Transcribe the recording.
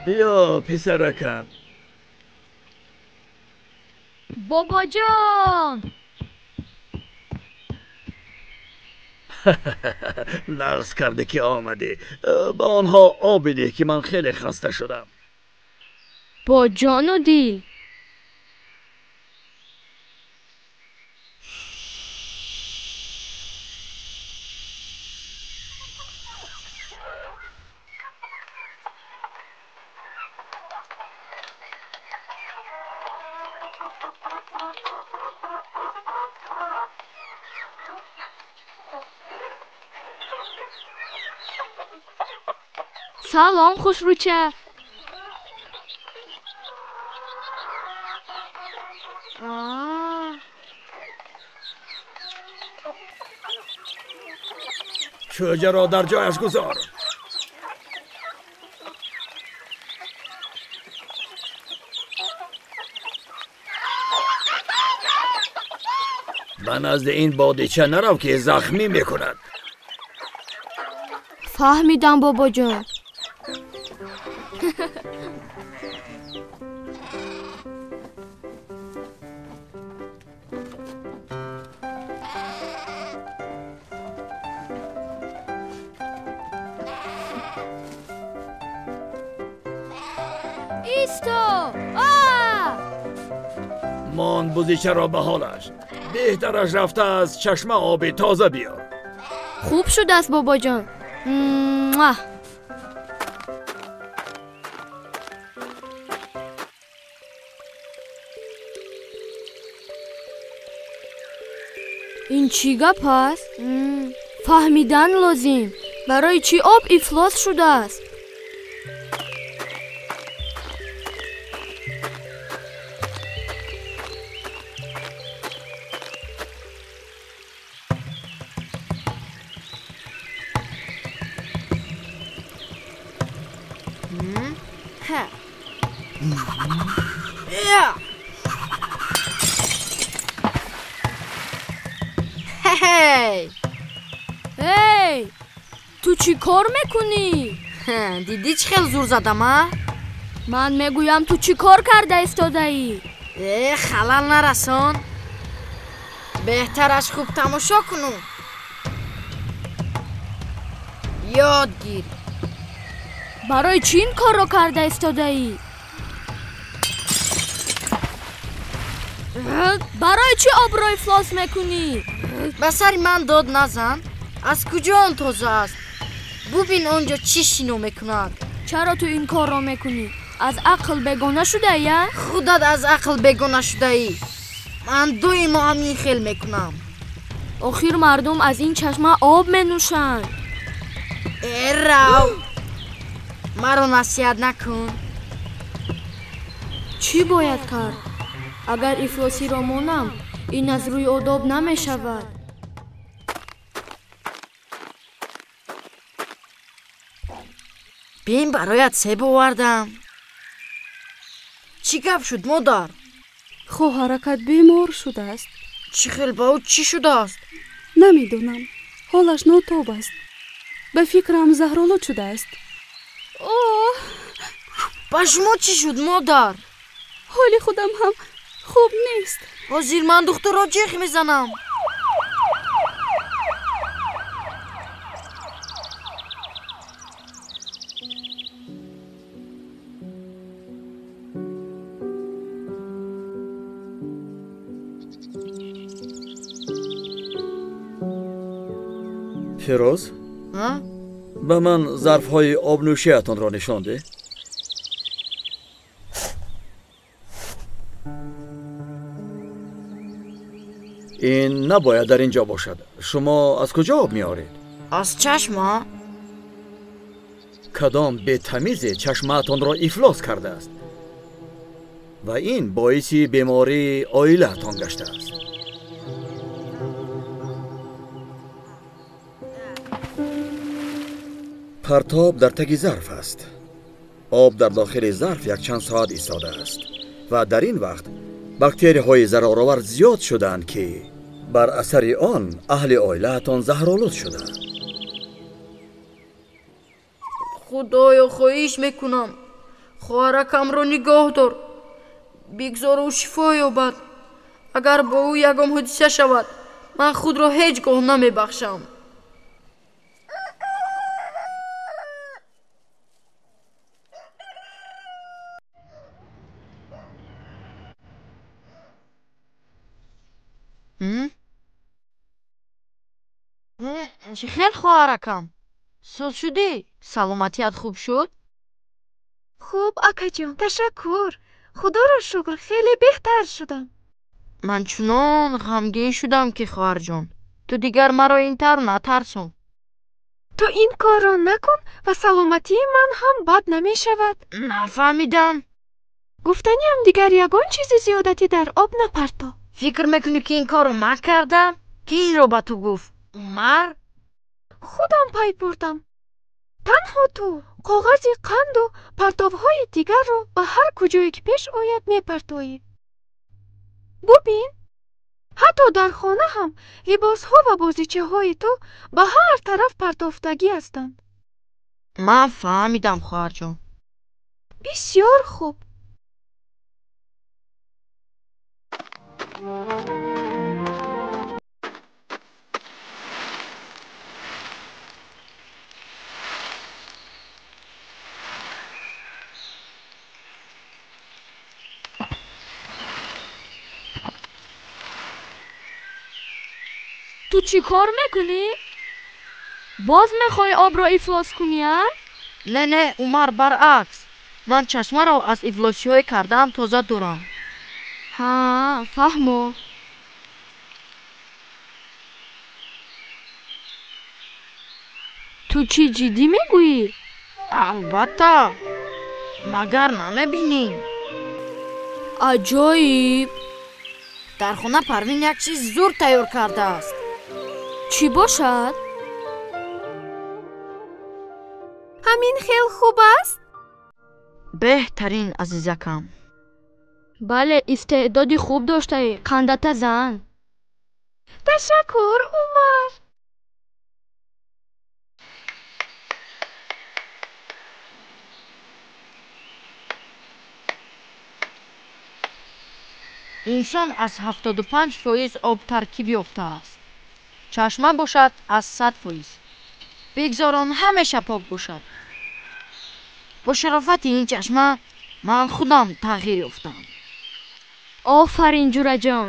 Биё писаракам. Бобоҷон! Нағз кардӣ ки омадӣ. Ба онҳо об бидеҳ ки ман хеле хаста шудам. Бо ҷону дил. Салом, хушрӯча. Чӯҷаро дар ҷояш гузор. Ба назди ин бодича нарав ки захмӣ мекунад. Фаҳмидам, бобоҷон. Исто! Мон бузичаро ба ҳолаш. Беҳтараш рафта аз чашма оби тоза биёр. Хуб шудааст, бобоҷон. Ин чӣ гап аст? Фаҳмидан лозим. Барои чӣ об ифлос шудааст? Эй, ту чӣ кор мекунӣ? Дидӣ чӣ хел зур задам, а? Ман мегӯям, ту чӣ кор карда истодаӣ? Э, халал нарасон. Беҳтараш хуб тамошо куну. Ёд гир. Барои чӣ ин корро карда истодаӣ? Барои чӣ обро ифлос мекунӣ? Ба сари ман дод назан. Аз куҷо он тоза аст? Бубин он ҷо чӣ шино мекунад. Чаро ту ин корро мекунӣ? Аз ақл бегона шудаӣ, а? Худат аз ақл бегона шудаӣ. Ман доимо ҳамин хел мекунам. Охир мардум аз ин чашма об менӯшанд. Э, рав! Маро насиҳат накун. Чӣ бояд кард? Агар ифлосиро монам, ин аз рӯи одоб намешавад. Бин, бароят себ овардам. Чӣ гап шуд, модар? Хоҳаракат бемор шудааст. Чӣ хел ба ӯ чӣ шудааст? Намедонам. Ҳолаш нотоб аст. Ба фикрам заҳролуд шудааст. Оҳ! Ба шумо чӣ шуд, модар? Ҳоли худам ҳам хуб нест. Ҳозир ман духтурро ҷеғ мезанам. Фирӯз, ба ман зарфҳои обнӯшиятонро нишон деҳ. Ин набояд дар ин ҷо бошад. Шумо аз куҷо об меоред? Аз чашма. Кадом бетамизе чашмаатонро ифлос кардааст ва ин боиси бемории оилаатон гаштааст. Партоб дар таги зарф аст. Об дар дохили зарф якчанд соат истодааст ва дар ин вақт бактерияҳои зараровар зиёд шуданд, ки бар асари он аҳли оилаатон заҳролуд шуданд. Худоё, хоҳиш мекунам, Хоҳаракамро нигоҳ дор, бигзор ӯ шифо ёбад. Агар бо ӯ ягон ҳодиса шавад, ман худро ҳеҷ гоҳ намебахшам. Чӣ хел, хоҳаракам? Соз шудӣ? Саломатият хуб шуд? Хуб, акаҷон, ташаккур. Худоро шукр, хеле беҳтар шудам. Ман чунон ғамгин шудам, ки хоҳарҷон, ту дигар маро ин тавр натарсон. Ту ин корро накун ва саломатии ман ҳам бад намешавад. Нафаҳмидам. Гуфтаниам, дигар ягон чизи зиёдатӣ дар об напарто. Фикр мекунӣ, ки ин корро ман кардам? Ки инро ба ту гуфт? Умар? Худам пай бурдам. Танҳо ту коғази қанду партовҳои дигарро ба ҳар куҷое ки пеш ояд мепартоӣ. Бубин, ҳатто дар хона ҳам либосҳо ва бозичаҳои ту ба ҳар тараф партофтагӣ ҳастанд. Ман фаҳмидам, хоҳарҷон. Бисёр хуб. Ту чӣ кор мекунӣ? Боз мехоҳӣ обро ифлос кунӣ, а? Не, не, Умар, баръакс, ман чашмаро аз ифлосиҳое кардаам тоза дорам. Ҳа, фаҳмо. Ту чӣ ҷиддӣ мегӯӣ? Албатта, магар намебинӣ? Аҷоиб! Дар хона Парвин як чиз зур тайёр кардааст. Чӣ бошад? Ҳамин хел хуб аст? Беҳтарин, азизакам. Бале, истеъдоди хуб доштаӣ, қандата зан. Ташаккур, Умар. Инсон аз 75% об таркиб ёфтааст. Чашма бошад аз 100%. Бигзор он ҳамеша пок бошад. Бо шарофати ин чашма ман худам тағйир ёфтам. Офарин, ҷураҷон.